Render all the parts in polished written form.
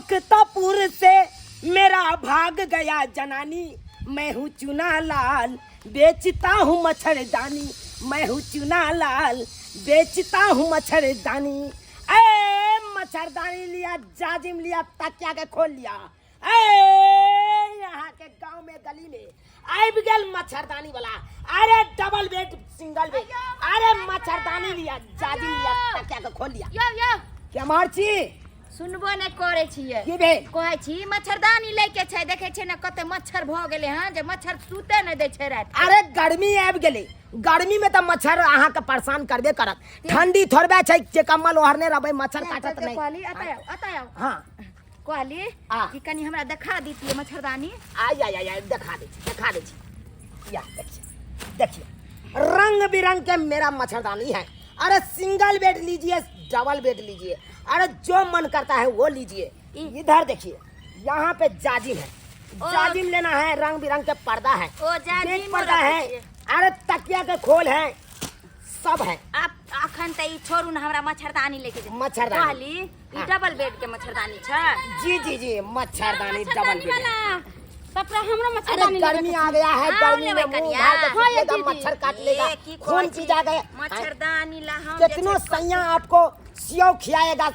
बख्तापुर से मेरा भाग गया जनानी, मैं हूँ चुना लाल बेचता हूँ मच्छरदानी, मैं हूँ चुना लाल बेचता हूँ मच्छरदानी। ए मच्छरदानी लिया, जाजिम लिया, तकिया के खोल लिया। ए यहाँ के गांव में गली में आबि गेल मच्छरदानी वाला। अरे डबल बेड सिंगल बेड, अरे मच्छरदानी लिया, जाजिम लिया, तकिया के खोल लिया। यौ यौ, के मार छी? सुनबो नहि करै छियै। की भेल? कहै छी मच्छरदानी लै के छै, देखै छियै ने कते मच्छर भऽ गेलै हँ जे मच्छर सुते नहि दै छै राति। अरे गर्मी आबि गेलै, गर्मी में तऽ मच्छर अहाँके परेशान करबे करत। ठंडी थोड़बे छै जे कम्बल ओढ़ने रहबै मच्छर काटत नहि। कहली एतऽ आउ, एतऽ आउ। हाँ। कहली आ। कि कनी हमरा देखा दितियै मच्छरदानी। आइ आइ आइ आइ, देखा दै छी, देखा दै छी। या देखिए देखिए, रंग बिरंग के मेरा मच्छरदानी है। अरे सिंगल बेड लीजिए, डबल बेड लीजिए, अरे जो मन करता है वो लीजिए। इधर देखिए, यहाँ पे जाजिम है, जाजिम लेना है, रंग बिरंग के पर्दा है, ओ जाजिमो बेड पर्दा रखै है, छियै। अरे तकिया के खोल है, सब है। आप अखन तऽ ई छोड़ू ने, हमरा मच्छरदानी लेके जाउ। मच्छरदानी। कहली ई हाँ। डबल बेड के मच्छरदानी छै? जी जी जी, मच्छरदानी डबल बेड है। सबटा हमरो अरे मच्छरदानी। गर्मी आ गया है, हाँ, गर्मी में लेबै मुंह कनिया। उघाड़ के हाँ, ये सुतेगा, दीदी। मच्छर काट लेगा, ए, की खून कहै पी छी? जाएगा। मच्छरदानी ला हम जे कितनो छै- सैया आपको सेव खिलाएगा,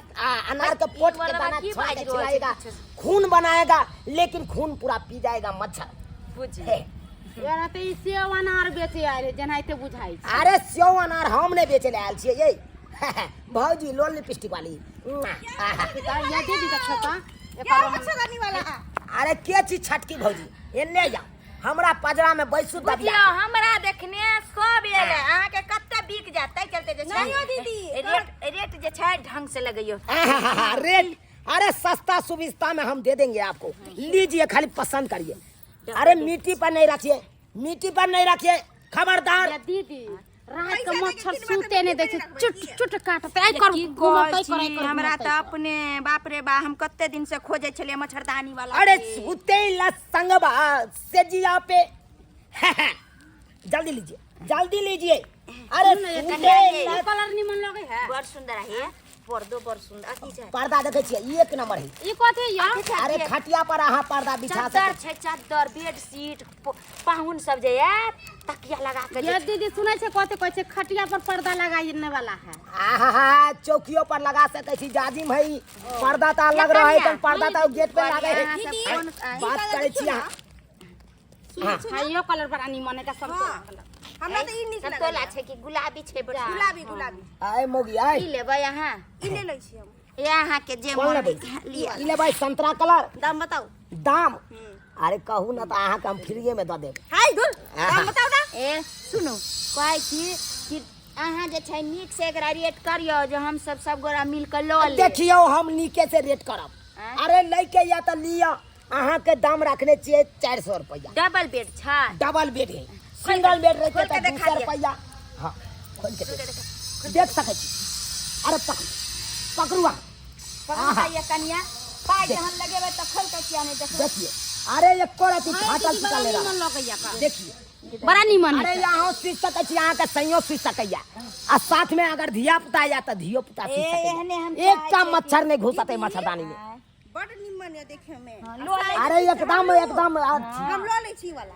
अनार के पोट के वाला दाना की छोड़ के बाजि रहल छै खिलाएगा, किछु? खून बनाएगा, लेकिन खून पूरा पी जाएगा मच्छर। बुझी। हे, यार तऽ ई सेव अनार बेचे आयल है जेनाहिते बुझाइ छै। अरे सेव अनार हम नहीं बेचे ले आयल छियै ये। भौजी लोल लिपस्टिक वाली। या दीदी देखो तऽ एकर मच्छरदानी वाला। अरे के चीज छटकी भौजी, एने जा, हमरा पजरा में बैसू बुझियौ दबिया। हमरा देखने सब एलै, अहाँके कते बिक जायत ताहि चलते जे छै। नहि यौ दीदी, रेट रेट जे छै ढंग से लगैयौ। रेट अरे सस्ता सुविस्ता में हम दे देंगे आपको, लीजिए खाली पसंद करिए। अरे मिट्टी पर नहीं रखिए, मिट्टी पर नहीं रखिए, खबरदार। या दीदी, रात के पैसा मच्छर देके किनबा तऽ सुते नहि दै छै, मिट्टी चुट रखबै। चुट काटतै, आइ कर की घुमतै कहै करै छी, कर हमरा घुमतै तऽ अपने बाप रे बा, हम कते दिन से खोजै छलियै मच्छरदानी वाला अरे के। सुते ला संगवा सेजिया पे। जल्दी लीजिए, जल्दी लीजिए। अरे सुते ला ई कलर निमन लगै है। बड़ सुंदर है पर्दो, बड़ सुंदर अथी छै। पर्दा देखे छियै, ई एक नंबर है। ई कथी या? अरे खटिया पर अहाँ पर्दा बिछा चद्दर सकै। छै, चद्दर, बेडशीट, पाहुन सब जे आयत तकिया लगा के ये दीदी सुनै छै कथी कहै छै, खटिया पर पर्दा लगाने वाला है। आहा, चौकियो पर लगा सकै छी, जाजिम है ई। पर्दा तऽ अलग रहै तन, पर्दा तऽ गेट पे लागे है। अहाँ सब कोन बात करै छी अहाँ। हाँ, इहो कलर बड़ा निमन है का सब कलर। हमरा तऽ ई नीक संतोला लगैया। छै कि गुलाबी छै? बड़ गुलाबी गुलाबी। आय मोगी आय। की लेबै अहाँ? ई ले लै छी हम। ए अहाँके जे कोन मोन लेबै? लिअ। ई लेबै संतरा कलर। दाम बताउ। दाम? अरे कहू ना तऽ अहाँके हम फ्रीए में दऽ देब। हाय धुर, दाम बताउ ना। ए सुनू, कहै छी कि अहाँ जे छै नीक से एकरा रेट करियौ जे हम सब सब गोरा मिल कऽ लऽ लेब। देखियौ, हम नीके से रेट करब। आँय? अरे लैके या तऽ लिअ, अहाँके दाम रखने छियै 400 रुपैआ। डबल बेड छै? डबल बेड है, सिंगल बेड रहते खोल के तऽ देखा 200 दिअ। रुपैआ। हाँ, खोल के देख, देख सकै छी। अरे पकड़ू पकड़ू अहाँ। पकड़ू ये कनिया, पाइ जहन लगेबै तऽ खोल कऽ किया नहि देखबै? देखिए, अरे एको रति फाटल बड़ा टूटल नहीं निमन रहत। लगैया का। देखिए, बड़ा निमन अरे है। यहाँ सीख सकै छी, अहाँके सैयो सीख सकैया, आ साथ में अगर धिया पुता या तऽ धियो पुता सीख ए, एहने हम सकैया। चाहै एकटा छियै। मच्छर नहीं घुसतै मच्छरदानी में। बड निमन यऽ देखे में। लऽ लै। अरे एकदम एकदम। हम लऽ लै छी ई वाला।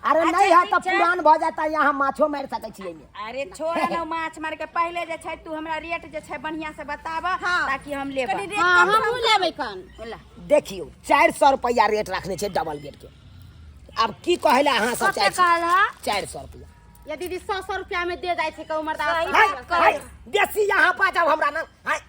अरे अच्छा, नहीं है ठीक तऽ छै। पुरान भऽ जाता, यहाँ माछो मारि सकै छी एहिमे। अरे छोड़ ने माछ मार के, पहिले जे छै तू हमरा रेट जे छै बढ़िया से बताब हाँ। ताकि हम लेब। कनी रेट हाँ, कम। हमहूँ लेबै कन। ला। देखियौ, 400 रुपैआ रेट रखने छै डबल बेड के। आब की कहै लए अहाँ सब कते चाहै छी? कहल? 400 रुपैआ। या दीदी, सौ सौ रुपया में दे जाइ छै के उमर। सही हाय, बात। हाय, बेसी यहाँ बाजब हमरा ना। हाय,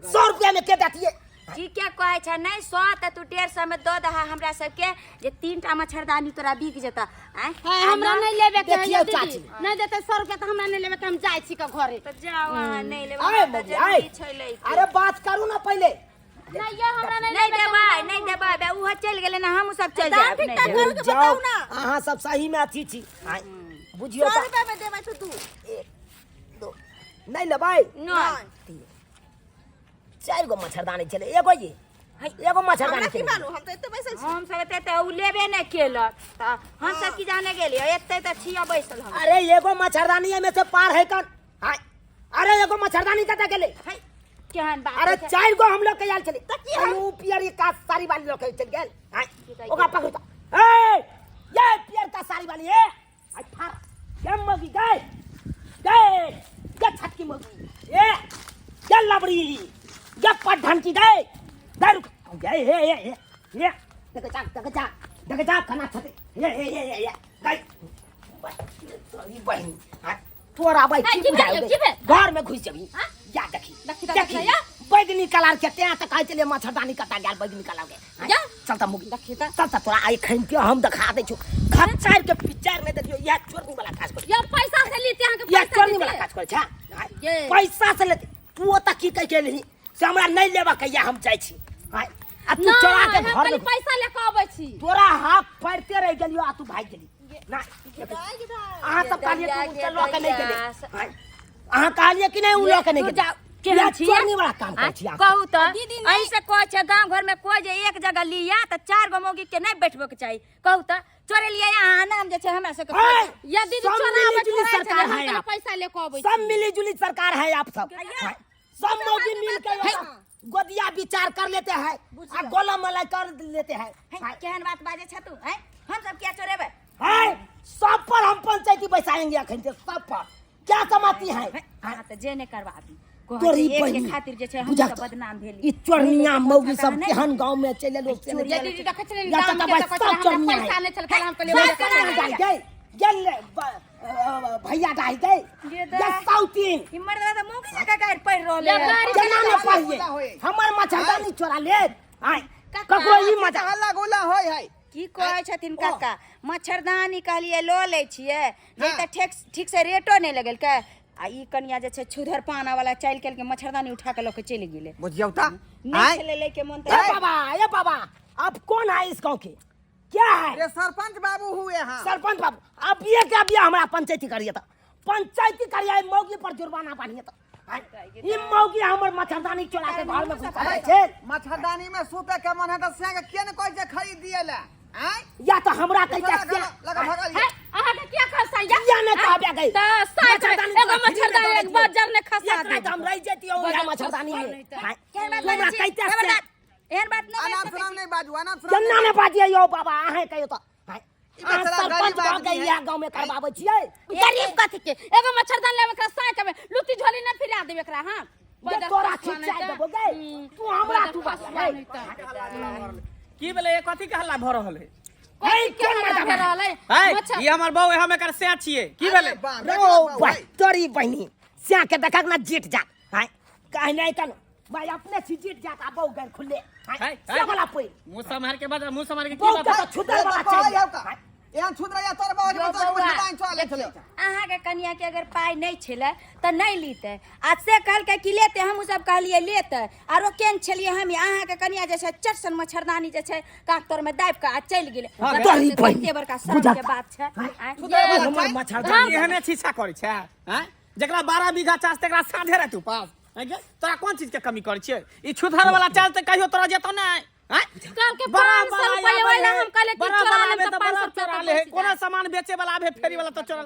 100 रुपया में के देतियै? ठीके कहै छै। नहि 100 तऽ तू 150 में दऽ दहा हमरा सबके जे 3 टा मच्छरदानी तोरा बिक जेतऽ। आँय? है, हमरा नहीं लेबे के है। देखियौ या दीदी, चाची। नहीं देते 100 रुपया तऽ हमरा नहीं लेबे के, हम जाइ छी के घरे। तऽ जाउ, अहाँ नहि लेबै, अरे हमरा तऽ मौगी, आय। जरूरी छै लैके। अरे बात करू ना पहिले। नहीं ये हमरा नहीं नहि लेबे के। देबै, नहि देबै, बे उहो चलि गेलै ने, हमहूँ सब चलि दाम जायब। ठीक नहि ठाक देबै। करू के जाउ बताउ ना। अहाँ सब सही में अथी छी। आय, बुझियौ 100 तऽ रुपया में देबै तो तू। एक दो नहीं लेबै? नहि। तीन चारि गो मच्छरदानी छलै, एगो ये एगो मच्छरदानी हमरा की छलै। मालूम, हम तऽ एते बैसल छी। हम सब एते तऽ उ लेबे नहि केलक तऽ हम सब की जाने गेलियै, एते तऽ छियै बैसल हम। अरे एगो मच्छरदानी एहिमे से पार है कन? आय, अरे एगो मच्छरदानी कतऽ गेलै? है। केहन बात अरे छै? चारि गो हम लऽ के आयल छली तऽ उ पियर का साड़ी वाली लऽ के चलि गेल आँय, ओकरा पकड़ू तऽ ए ये पियर का साड़ी वाली ए आई फार ये मगी गए गए ये छटकी मगी ए ये लबड़ी ये पढ़न की गए गए रुक ये ये ये ये ये देख जा देख जा देख जा खाना छते ये ये ये ये ये गए तोरी बहिन हाँ, तोरा भाई की की भेल, बुझाओ की भेल? घर में घुस जबी या देखी देखी तऽ देखी देखी, या। बैगनी कलर के तें तऽ कहै छलियै मच्छरदानी कता गेल बैगनी कलर के हाँ, या। चल तऽ मुगी देखी तऽ। चल तऽ तोरा आइ खैन के हम देखा दै छौ खच्चर के पिक्चर में देखियो या चोरनी वाला काज कर या पैसा से लीते अहाँके या पैसा चोरनी वाला लीते। काज करै छै हाँ, ये। पैसा से लेते तू ओतऽ की कहि के एलही से हमरा नहि लेबऽ के या हम जाइ छी हाँ, आ तू नहि, चोरा के हम घर खाली में पैसा ले के अबै छी तोरा हाथ पड़ते रहि गेलियो आ तू भागि गेली ना अहाँ सब कहलियै कि ओ लऽ के नहि गेलै हाँ, अहाँ कहलियै कि नहि ओ लऽ के नहि तू गेलै जा, केहन या छियै? चोरनी वाला काम करै छी अहाँ। कहू तऽ दीदी, नहि। एहि से कहै छै गाँव घर में कोई जे एक जगह लिया तऽ चार गो मौगी के नहि बैठबो के चाही कहू तऽ चोरे लिया अहाँ नाम जे छै हमरा सबके है, या दीदी सब चोराबै मिली-जुली थोड़े सरकार छलै, हम है खाली आप। पैसा ले के अबै सब छी मिली जुली सरकार है आप सब हाँ, सब मौगी मिल के गोदिया विचार कर लेते हैं आ गोला मलाई कर लेते हैं हैं, केहन बात बाजै छ तू हैं हम सब किया चोरेबै है सब पर हम पंचायती बैसाएंगे अखन से सब पर क्या कमाती है हाँ तऽ जे नहि करबाबी कहै तोरी छै, एक के बहिनी खातिर जे छै हम बुझा सब तऽ, बदनाम भेली ई चोरनिया मौगी सब नहि। केहन गांव में चलि एलो से नहि या चलि दीदी देखै छलियै या दाम तऽ के भाई तऽ कहै सब छलै, हमरा चोरनिया पैसा है। नहि छल काल्हि हम कहलियै सब ओकरा चोरनिया पैसा गए गेल रे, भैया डाही गए ये ये तऽ- साउतीन ई मर्दवा तऽ मौगी जकाँ गारि पढ़ि रहल या है गारि केना ने हल्ला पढ़िए होय। हमर मच्छरदानी चोरा ले आय काका, ककरो ई मजा हल्ला गुल्ला होय है की कहै छथिन काका मच्छरदानी कहलियै लऽ लै छियै नहि तऽ ठीक ठीक से रेटो नहि लगेलकै आ ई कनिया जे छै छुधर पाना वाला चालि केलकै मच्छरदानी उठा के लऽ के चलि गेलै बुझियौ तऽ नहि आँय? छलै लै के मोन ए तऽ बाबा ए बाबा आप कौन है इस गांव के क्या है अरे सरपंच बाबू हुए हाँ सरपंच बाबू अब ये क्या बिया हमरा पंचायती करिए तो पंचायती करिए मौगी पर जुर्माना बांधिए तो आय, ई मौगी हमर मच्छरदानी चोरा के घर में घुसा छै मच्छरदानी में सुते के मन है तऽ से के किया ने कहै छै खरीद दिए ला आँय या तो हमरा कहै लगा छै लगा भगल है, अहाँके किया खसा या किया ने कहबे गई तऽ साइड में मच्छरदानी एगो तोरा फ्री में मच्छरदानी दऽ एक दै बजर ने खसा एकरा दे तऽ हम रहि जैतियै ओएह मच्छरदानी में आय, केहन बात तू हमरा बाजै छी? कहिते से खबरदार, एहन बात नहि अनाप बाजि सकै शनाप छी। नहीं बाजू अनाप शनाप केना नहीं ने बाजियै यौ बाबा अहें कहियो तऽ आय, ई अहाँ बेचारा सरपंच गरीब भऽ आदमी के है। इएह गाँव में करबाबै छियै गरीब कथी के एगो मच्छरदानी लेब एकरा साइक में लुत्ती झोली ने फिरा देब एकरा हां जे तोरा खिंचाइ देबो गै तू हमरा तू बाजै की भेलै ये कथी के हल्ला भऽ रहल है है कोन मर्दा भऽ रहल है है मच्छर ई हमर बहू है हम एकर सैं छियै की भेलै बाप रो भाई तोरी बहिनी स्या के देखक ना जीत जा हाय काहे नहीं कन भाई अपने से जीत जात आ बहु गैर खुले हाय हाय, से हाय। वाला पोई मुँह सम्हार के बाज मुँह सम्हार के की बहु बात के तो छुदर वाला चाहिए हाय, एहन छुदरा या तोर बाबू यौ बच्चा के बौआ, मच्छरदानी चोरा ले छलै अहाँके कनिया के अगर पाइ नहि छलै तऽ नहि लीतै आ से कहलकै कि लेतै हमहूँ सब कहलियै लेतै आ रोकेने छलियै हम अहाँके कनिया जे छै चटसन मच्छरदानी जे छै काक तरमे दाबि कऽ आ चलि गेलै हँ, तोरी बहिनी कते बड़का शर्म के बात छै हाय, आँय? ये हमर मच्छरदानी एहने छीछा करै छै आँय जकरा 12 बीघा चास तकरा साँझे राति उपास आँय गे तोरा कोन चीज के कमी करै छियै ई छुथर वाला चाल तऽ कहियो तोरा जेतौ नहि आँय? कहलकै बड़ा 500 बड़ा रुपैआ आबै वाला है, हम कहलियै कि बड़ा चोरा बड़ा लेब आबै तऽ तऽ 500 बड़ा रुपैआ चोरा तऽ ले है बचि कोनो जायत। सामान बेचे वाला आबे फेरी वाला तऽ चोरा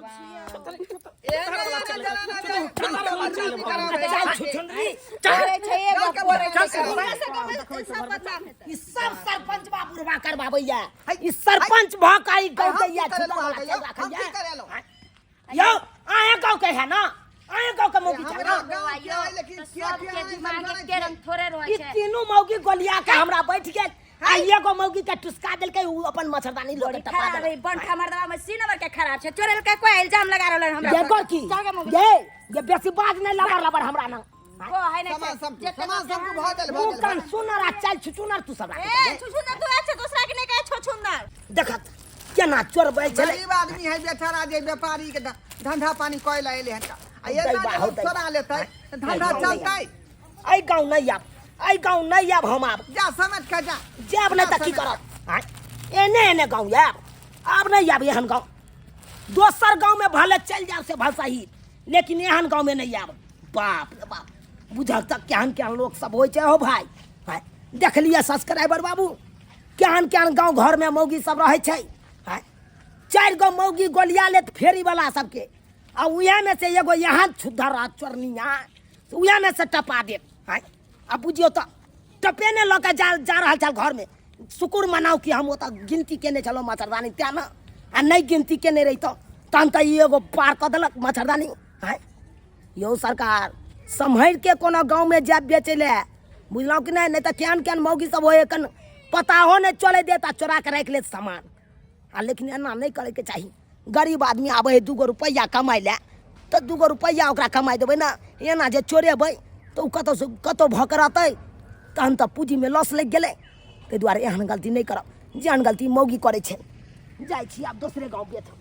चल छुछुंदरी करै छै एगो करै छै हमरा सबके सब पता हेतै ई सब सरपंच बा बुढ़वा करबाबैया ई सरपंच भऽ के ई गाँव के या छुदर वाला चाल हम राखैया की करेलो यौ अहें गाँव के है ना अहें गाँव के मौगी छै ना हमरा गाँव के है, लेकिन तऽ किया सबके किया नहीं दिमाग समझै एके रंग थोड़े रहै ई छै तीनू मौगी गोलिया के हमरा बैठ गेल आ एगो मौगी के टुसका देलकै उ अपन मच्छरदानी लऽ के बड़ी टपा खराब है देलकै बंठा मर्दवा में सी नंबर के खराब छै चोरेल के कोई इल्जाम लगा रहल है हमरा ये पर। कर की चल गे मौगी। ये ये बेसी बाज नहीं लबर लबर हमरा ना को है नहीं सामान छै। सब जते सामान सब भऽ गेल भऽ मुंह गेल कान सुनर आ चल छुचुनर तू सब राखै ए छुछुंदर तू अच्छा दूसरा के नहीं कहे छुछुंदर देखत केना चोरबै छलै गरीब आदमी है बेचारा जे व्यापारी के धंधा पानी कऽ लए एलै हन आ दैबा एना जे हो लोग दैबा। चोरा लेतै तऽ धंधा चलतै एहि गाँव नहि आब एहि गाँव नहि आब हम आब जा समझ के जा जायब नहि तऽ की करब आँय? एने एने गाँव आयब आब नहि आब एहन गाँव दोसर गाँवमे भले चलि जायब से भल सही लेकिन एहन गाँवमे नहि आयब बाप रे बाप बुझल तऽ केहन केहन लोक सब होइ छै हो भाय आँय? देखलियै सब्सक्राइबर बाबू केहन केहन गाँव घरमे मौगी सब रहै छै आँय? चारि गो मौगी गोलिया लेत फेरीवला सबके आ उएहमे से एगो यहाँ छुद्धर आ चोरनिया उएहमे से टपा देत आँय? आ बुझियौ तऽ टपेने लऽ कऽ जा जा रहल छल घरमे। शुक्र मनाउ कि हम ओतऽ गिनती केने छलहुँ मच्छरदानी, तेँ ने। आ नहि गिनती केने रहितहुँ तहन तऽ ई एगो पार कऽ देलक मच्छरदानी। आँय यौ सरकार, सम्हरि के कोनो गाँवमे जायब बेचै लए, बुझलहुँ कि नहि? नहि तऽ केहन केहन मौगी सब होइ कन पताहो नहि चलै देत आ चोरा के राखि लेत सामान। आ लेकिन एना नहि करैके चाही। गरीब आदमी आबै है 2 गो रुपैआ कमाइ लए, तऽ 2 गो रुपैआ ओकरा कमाइ देबै ने। एना जे चोरेबै तऽ ओ कतहुसँ कतहु भऽ कऽ रहतै, तहन तऽ पूँजीमे लॉस लागि गेलै। ताहि दुआरे एहन गलती नहि करब जेहन गलती मौगी करै छै। जाइ छी आब दोसरे गाँव बेचब।